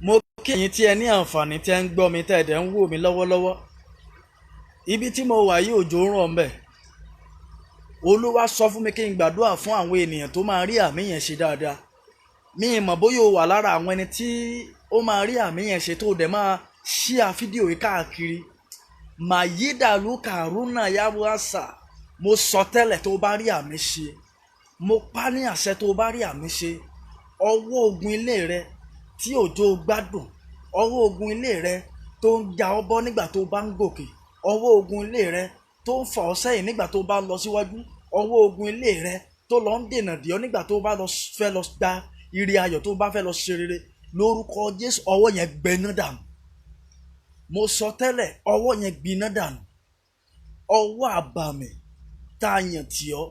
Mo kí ẹ̀yin tí ẹ ní àǹfààní tí ẹ ń gbọ́ mi, tẹ́ ẹ dẹ̀ ń wò mí lọ́wọ́lọ́wọ́. Ibi tí mo wà yìí, òjò ń rọ̀ ńbẹ̀. Olúwa sọ fún mi kí n gbàdúrà fún àwọn ènìyàn tó máa rí àmín yẹn ṣe dáadáa. Mi ì mọ̀ bóyá o wà lára àwọn ẹni tí ó máa rí àmín yẹn ṣe, tó dẹ̀ máa share fídíò yìí káàkiri. Màyídàlú kàrúnà yàwùásà. Mo sọ tẹ́lẹ̀, tó bá rí àmín ṣe, mo pa ní àṣẹ, tó bá rí àmín ṣe, ọwọ́ ogun ilé rẹ tí òjò gbádùn, ọwọ́ ogun ilé rẹ tó ń ja ọ bọ́ nígbà tó bá ń gòkè, ọwọ́ ogun ilé rẹ tó ń fà ọ́ sẹ́yìn nígbà tó bá lọ síwájú, ọwọ́ ogun ilé rẹ tó lọ ń dènà dè ọ́ nígbà tó bá lọ fẹ́ lọ gba ire ayọ̀, tó bá fẹ́ lọ ṣe rere, lórúkọ Jésù, ọwọ́ yẹn gbiná dànù. Mo sọ tẹ́lẹ̀, ọwọ́ yẹn gbiná dànù. Ọwọ́ àbàmì tá a yàn tì ọ́,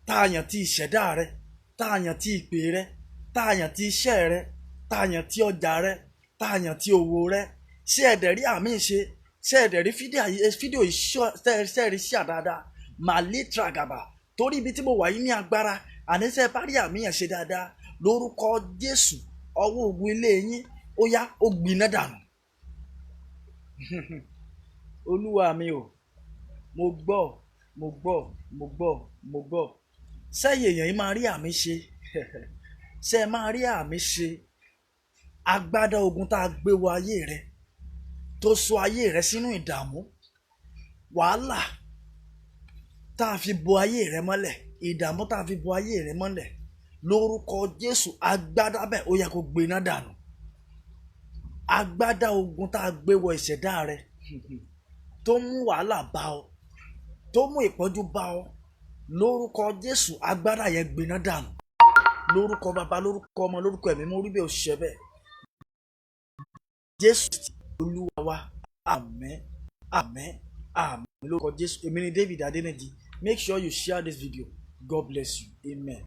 tá a yàn tí ìṣẹ̀dá rẹ, tá a yàn tí ìpè rẹ, tá a yàn tí iṣẹ́ rẹ, tá a yàn tí ọjà rẹ, tá a yàn tí òwò rẹ. Ṣé ẹ̀dẹ̀ rí àmín ṣe? Ṣé ẹ̀dẹ̀ rí fídíò yìí? Ṣe rí ṣíà dáadáa? Màlí tragaba, torí ibi tí mo wà yìí ní agbára. Àníṣe bá rí àmín yẹn ṣe dáadáa, lórúkọ Jésù, ọwọ́ ogun ilé yín, ó yá, ó gbiná dànù. Olúwa mi o, mo gbọ́, mo gbọ́, mo gbọ́, mo gbọ́. Sẹ́yìn èèyàn yìí máa rí àmín ṣe? Ṣé ẹ máa rí àmín ṣe? Agbádá ogun tá a gbé wọ ayé rẹ, tó sọ ayé rẹ sínú ìdààmú, wàhálà tá a fi bo ayé rẹ mọ́lẹ̀, ìdààmú tá a fi bo ayé rẹ mọ́lẹ̀, lórúkọ Jésù, agbádá bẹ́ẹ̀, ó yẹ kó gbiná dànù. Agbádá ogun tá a gbé wọ ìṣẹ̀dá rẹ, tó mú wàhálà bá ọ, tó mú ìpọ́njú bá ọ, lórúkọ Jésù, agbádá yẹn gbiná dànù. Lórúkọ Bàbá, lórúkọ Ọmọ, lórúkọ Ẹ̀mí, mo rí bẹ́ẹ̀, ó ṣe bẹ́ẹ̀. Jésù Olúwa wa, àmín, àmín, àmín, lórúkọ Jésù. Èmi ni David Adeniji. Make sure you share this video. God bless you. Amen.